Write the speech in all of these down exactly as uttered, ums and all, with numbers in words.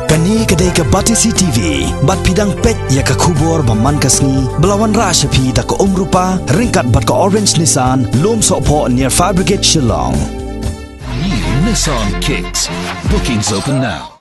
Kane ka dei ka Batesi T V, bad phi dang peit ïa ka khubor ba man ka sngi, ba la wanrah sha phi da ka Umrupa, ryngkat bad ka Orange Nissan, Lumsohphoh near Fire Brigade Shillong. New Nissan Kicks. Bookings open now.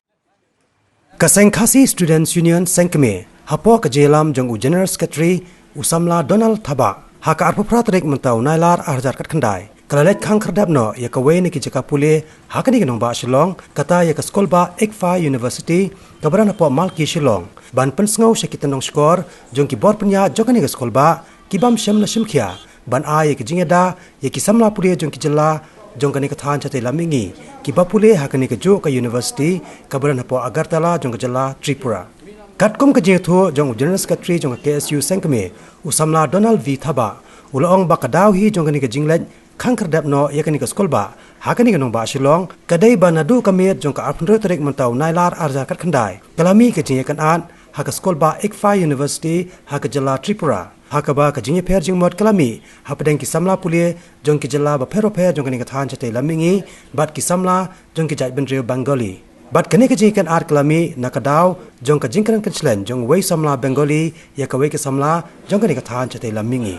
Ka Seng Khasi Students Union Sengkmie, hapoh ka jingïalam jong u General Secretary, u Samla Donald Thabah, ha ka arphew phra tarik mynta u Nailar ar hajar khatkhyndai, ka la leit khang khyrdep noh ïa kawei na ki jaka pule ha kane ka nongbah Shillong, kata ïa ka skulbah Ickfai University, kaba don hapoh Malki Shillong, ban pynsngew sha ki tyndong shkor jong ki bor pynïaid jong kane ka skulbah, ki bym shym la shim khia ban ai ïa ka jingïada ïa ki samla pule jong ki jylla jong kane ka thaiñ shatei lam mihngi, kiba pule ha kane kajuh ka university kaba don hapoh Agartala jong ka jylla Tripura. Katkum ka jingïathuh jong u General Secretary jong ka K S U Sengkmie, u Samla Donald V Thabah, u la ong ba ka daw hi jong kane ka jingleit khang khyrdep noh ïa kane ka skulbah ha kane ka nongbah Shillong, ka dei ba naduh ka miet jong ka arphew hynriew tarik mynta u Nailar ar hajar khatkhyndai, ka la mih ka jingïakynad ha ka skulbah Ickfai University ha ka jylla Tripura, ha kaba ka jingïapher jingmut ka la mih hapdeng ki samla pule jong ki jylla bapher bapher jong kane ka thaiñ shatei lam mihngi, bad ki samla jong ki jaitbynriew Bengali. Bad kane ka jingïakynad ka la mih na ka daw jong ka jingkren kynshlur jong uwei u samla Bengali ïa kawei ka samla jong kane ka thaiñ shatei lam mihngi.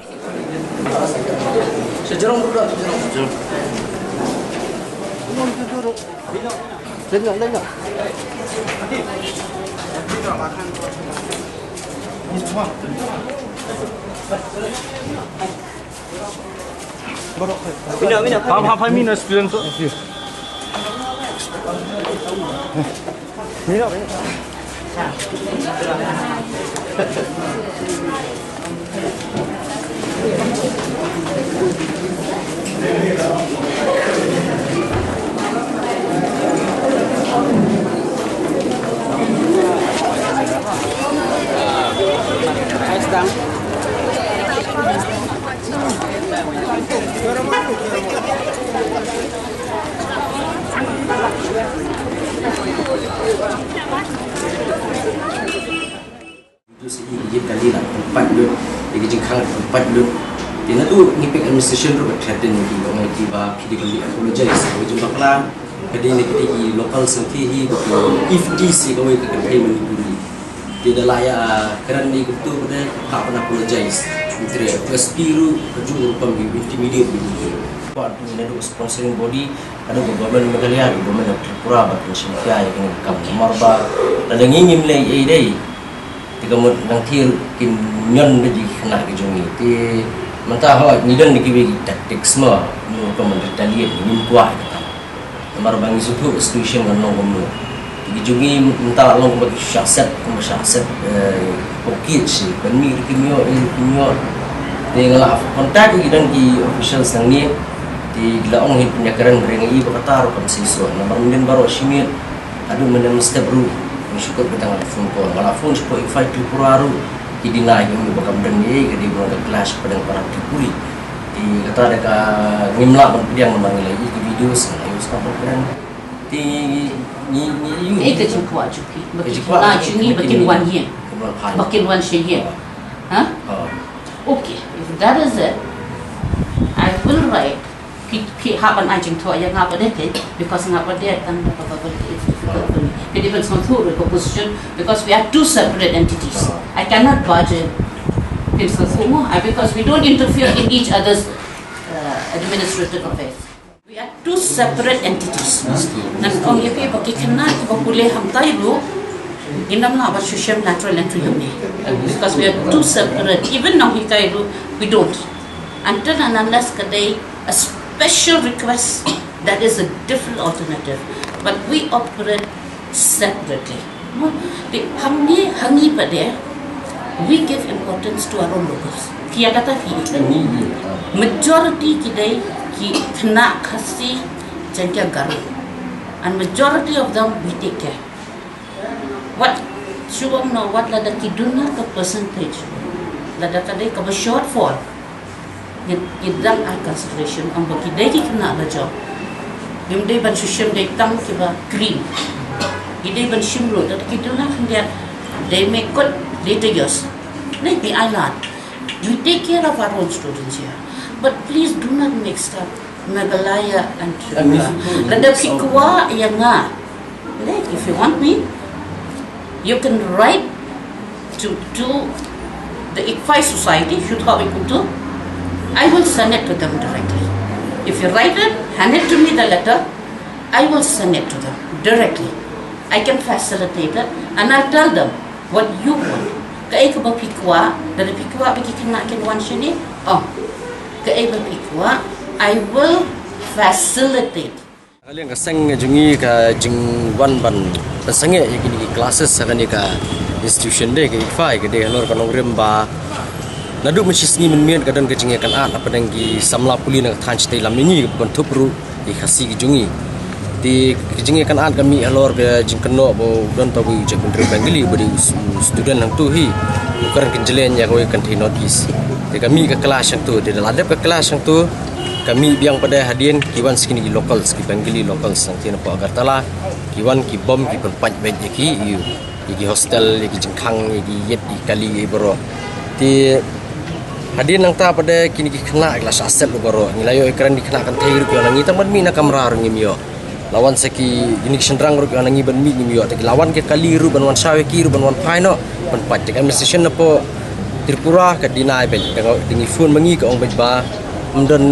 Mina, mina, five, five, five minutes, students. Mina, mina. Ïa ka jingkali la pynpait lut, ïa ka jingkhang la pynpait lut. Te naduh ngi peit administration ruh ka threaten ïa ki, ba ngi ki ba phi dei ban apologize. Ka jingbakla ka dei na kita ki local sangti hi ba ki, if this ïa kawei ka kynthei Manipuri. Te da la ïa kren ïa kito ba dei ka ban apologize. Ngi trei ka S P ruh ka jong ruh kam intimidate ïa ki. Ba naduh sponsoring body, naduh ka government Meghalaya, ka government of Tripura ba kin shim khia ïa kane ka kam. Namar ba lada ngi ngim leh ei ei dei. Te ka mut nangthie kin ñion beit ki khynnah ki jong ngi. Te mynta ho ngi don kiwei ki tactics mo, mo ka mut retaliate, ngim kwah ïa kata. Namar ba ngi sngewthuh ka situation kan long kumno. Te ki jong ngi mynta long kumba ki shah set, kumba shah set, eh, pocket shi. Ban mih ruh kim ïoh, eh, kim ïoh. Te nga la contact ïa ki don ki officials nangne. Te ki la ong hi pynïakren, hynrei nga i ba kata ruh kam shisha. Namar mynnin baroh shi miet. Haduh mynta mynstep ruh, nga shu kut beit tang phone call. Nga la phone shapoh Ickfai Tripura ruh, ki deny, ki ong ba kam don ei, ka dei ba ka clash hapdeng para Tripuri. Te kata da ka ngim lah ban pdiang namar ngi la ïohi ki videos, ngi la ïohi stamp ban pdiang. Te ngi, ngi, ngi, ngi, eh, ka jingkwah jong phi, ba ki jingkwah jong ngi, ba kin wan ïa, ba kin wan sha ïa. Ha? Okay, if that is it, I will write. Phi, phi hap ban ai jingthoh ïa nga pat de, because nga pat de tang da kaba, it's difficult for me. Phi dei ban sngewthuh ruh ka position, because we are two separate entities. I cannot barge in. Phi sngewthuh mo? I, because we don't interfere in each other's, uh, administrative affairs. We are two separate entities. Ngan ong ïa phi ba ki khynnah kiba pule hangtai ruh, ngim lah ban shu shem lateral entry hangne. Because we are two separate. Even Nonghikai ruh, we don't. Until and unless ka dei a special request, that is a different alternative. But we operate separately. Mo, te hangne, ha ngi pat de, we give importance to our own locals. Ki ïa kata ki. Majority ki dei ki khynnah Khasi, Jaiñtia, Garo. And majority of them we take care. Wat shu ong noh, wat lada ki duna ka percentage, lada ka dei kaba shortfall, ngi, ngi dang ai consideration, ong ba ki dei ki khynnah la jong. Ngim dei ban shu shim dei tang kiba green. Ngi dei ban shim ruh, lada ki duna khyndiat, dei me kut, dei te yos. Ngi ai lad. We take care of our own students here. But please do not mix up Meghalaya and Tripura. Lada phi kwah ïa nga, like, if you want me, You can write to, to the ICFAI Society, Youth Hawk Ikutu. I will send it to them directly. If you write it, hand it to me, the letter, I will send it to them directly. I can facilitate it and I'll tell them what you want. Kaei kaba phi kwah, lada phi kwah ba ki khynnah kin wan shane, oh, kaei ba phi kwah, I will facilitate. Ka liang ka seng jong ngi ka jingwan ban pynsangeh ïa kine ki classes ha kane ka institution de ka ICFAI ka dei halor ka nongrim ba naduh mynshisngi mynmiet ka don ka jingïakynad hapdeng ki samla pule na ka thaiñ shatei lam ïa ngi ban thup ruh ki Khasi ki jong ngi. Te ka jingïakynad ka mih halor ka jingkynnoh ba u don tang uwei u jaitbynriew Bengali ba dei u s-, u student hangto hi. U kren kynjleng ïa kawei ka kynthei North East. Te ka mih ka clash hangto, te da la dep ka clash hangto, ka mih biang pat de hadien ki wan sa kine ki locals, ki Bengali locals hangtei napoh Agartala, ki wan ki bom ki pynpait beit ïa ki, ïa u, ïa ki hostel, ïa ki jingkhang, ïa ki ïit, ïa ki kali, ïa baroh. Te hadien nangta pat de kine ki khynnah ki la shah set ruh baroh. Ngi la ïoh ïa kren ki khynnah kynthei ruh ki ong na ngi tang ban mih na kamra ruh ngim ïoh. La wan sa ki, kine ki shynrang ruh ki ong na ngi ban mih ngim ïoh. Te ki la wan ki kali ruh ban wan shaw ïa ki ruh ban wan phai noh, ban pait. Te ka administration napoh Tripura ka deny beit. Te ngi phone ma ngi ka ong beit ba ym don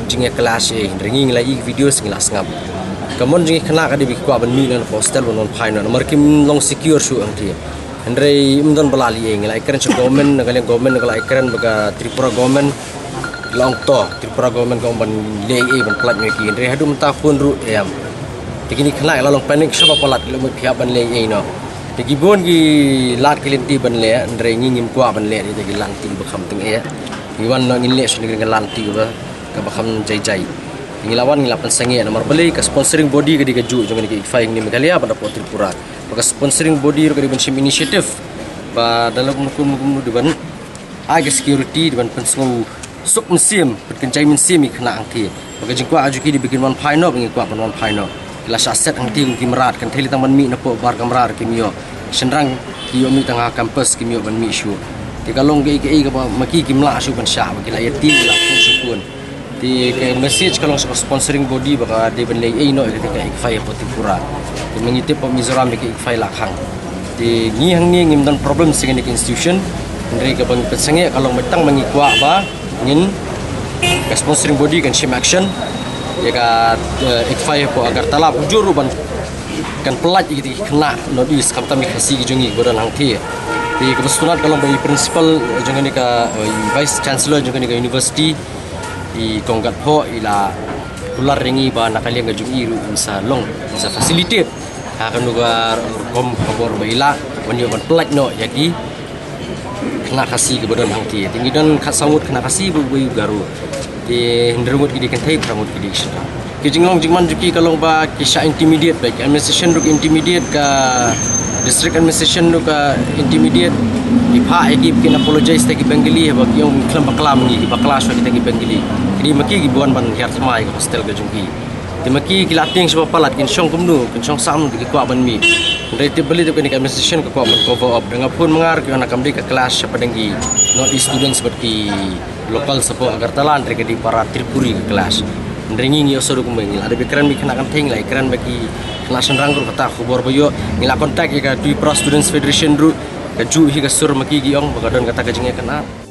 jingïa clash ei, hynrei ngi ngi la ïohi ki videos ngi la sngap. Ka mon jong ki khynnah ka dei ba ki kwah ban mih noh na hostel ban wan phai noh. Namar kim long secure shuh hangtei. Hynrei ym don ba la leh ei, ngi la ïakren sha government, na ka liang government ka la ïakren bad ka Tripura government. Ki la ong to, Tripura government ka ong ban leh ei ban pyllait noh ïa ki. Hynrei haduh mynta phone ruh em. Te kine ki khynnah ki la long panic shwa ba palat ki la mut phi hap ban leh ei noh. Te ki bun ki lad ki lynti ban leh, hynrei ngi ngim kwah ban leh, te ki lad lynti ba kham tyngeh. Ngi wan noh ngin leh shuh ngi ka lad lynti ba kaba kham jai jai. Ngi la wan ngi la pynsangeh namar balei ka sponsoring body ka dei kajuh jong kane ka ICFAI hangne Meghalaya bad hapoh Tripura. Ba ka sponsoring body ruh ka dei ban shim initiative ba da la kumno kumno kumno dei ban ai ka security, dei ban pynsngew suk mynsiem, pynkynjai mynsiem ïa ki khynnah hangtei. Ba ka jingkwah ka jong ki dei ba kin wan phai noh, ba ngi kwah ban wan phai noh. Ki la shah set hangtei kum ki mrad, kynthei lei tang ban mih napoh bar kamra ruh kim ïoh. Shynrang ki ïoh mih tang ha campus kim ïoh ban mih shuh. Te ka long kaei kaei kaba ma ki kim lah shuh ban shah, ba ki la ïa tieng, ki la pun sha pun. Te ka message ka long sha ka sponsoring body ba ka dei ban leh ei noh ïa kata ka ICFAI hapoh Tripura. Te ma ngi tip hapoh Mizoram ïa ka ICFAI la khang. Te ngi hangne ngim don problem sha kane ka institution. Hynrei kaba ngi pynsangeh ka long ba tang ma ngi kwah ba ngin ka sponsoring body kan shim action ïa ka, eh, ICFAI hapoh Agartala, bujur ruh ban kan pyllait ïa kita ki khynnah North East, khamtam ki Khasi ki jong ngi kiba don hangtei. Te kaba sngewtynnat ka long ba i principal jong kane ka, eh, i vice chancellor jong kane ka university, i Kong Gatphoh, i la kular ïa ngi ba na ka liang ka jong i ruh in sa long, in sa facilitate ha kano ka rukom ka bor ba i lah ban ïoh ban pyllait noh ïa ki khynnah Khasi kiba don hangtei. Te ngi don khatsaw ngut khynnah Khasi bad uwei u Garo. Te hynriew ngut ki dei kynthei, phra ngut ki dei shynrang. Ki jinglong jingman jong ki ka long ba ki shah intimidate beit, ka administration ruh ka intimidate, ka district administration ruh ka intimidate. Ki phah ïa ki ba kin apologize ïa ki Bengali, haba ki ong khlem bakla ma ngi, ki bakla shuwa kita ki Bengali. Ki dei ma ki kiba wan ban hiar thma ïa ka hostel ka jong ki. Te ma ki ki la tieng shuwa ba palat, kin shong kumno, kin shong sah kumno, te ki kwah ban mih. Hynrei tip balei, tip kane ka administration ka kwah ban cover up. Da nga phone ma nga ruh ki ong na kam dei ka clash hapdeng ki North East students bad ki local hapoh Agartala, hynrei ka dei para Tripuri ka clash. Hynrei ngi ngi ïohsngew ruh kumba ngi la dep ïakren bad ki khynnah kynthei, ngi la ïakren bad ki khynnah shynrang ruh, kata ka khubor ba ïoh. Ngi la contact ïa ka Tripura Students Federation ruh, kajuh hi ka sur ma ki ki ong ba ka don kata ka jingïakynad.